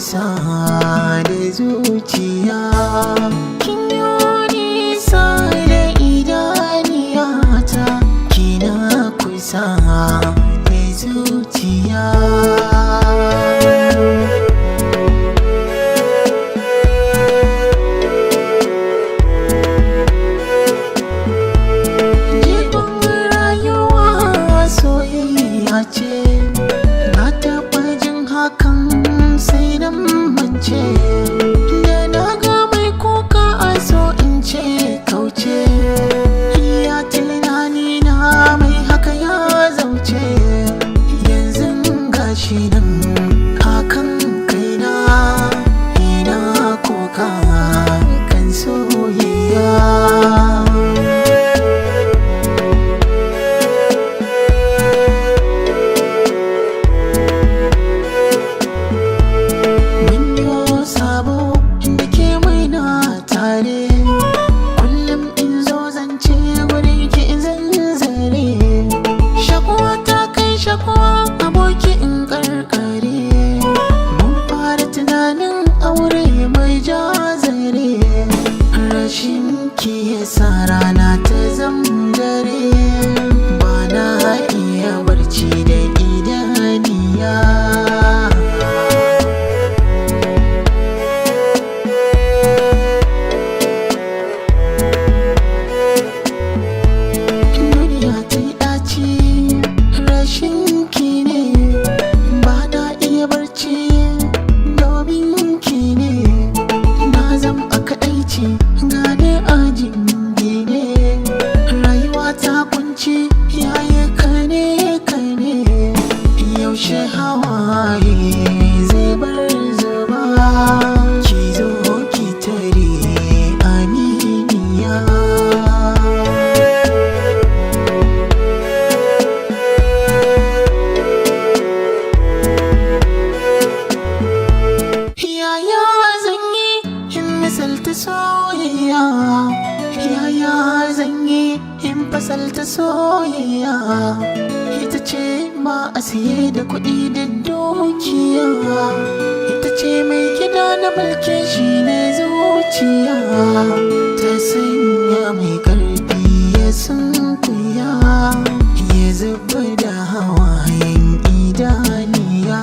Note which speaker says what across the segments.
Speaker 1: Kusa da zuciya, kin yi nisa da idaniyata, kina kusa da zuciya. Jigon rayuwa soyayya ce, na taɓa jin hakan sai na mance. Da na ga mai kuka a so in ce kauce, iya tunani na mai haka ya zauce. Yanzu gashi nan hakan kaina, ina kuka kan soyayya. Mun yo sabo da ke muna tare, kullum in zo zance wurin ki in zanzare. Shakuwa ta kai shakuwa, aboki in karkare. Mun fara tunanin aure mai jazare. Rashin ki yasa rana ta zam dare, ba na iya barci da idaniya. Duniya ta yi ɗaci, rashin ki ne, ba na iya barci domin ki ne. Na zam a kaɗaici, gane a jingine. Rayuwa ta kunci, yayi kane kane. Yaushe hawaye zai bar zuba, ki zo ki tare aminiya. Yaya zan yi in misalta soyayya? Yaya zan yi in fasalta soyayya? Ita ce ma a siye da kuɗi da dukiya. Ita ce mai gida na mulki shi ne zuciya. Ta sanya mai ƙarfi ya sunkuya, ya zuba da hawayen idaniya.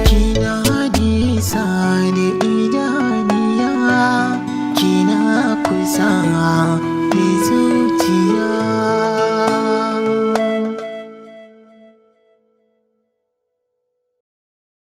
Speaker 1: Kina nisa da idaniya, kina kusa da zuciya.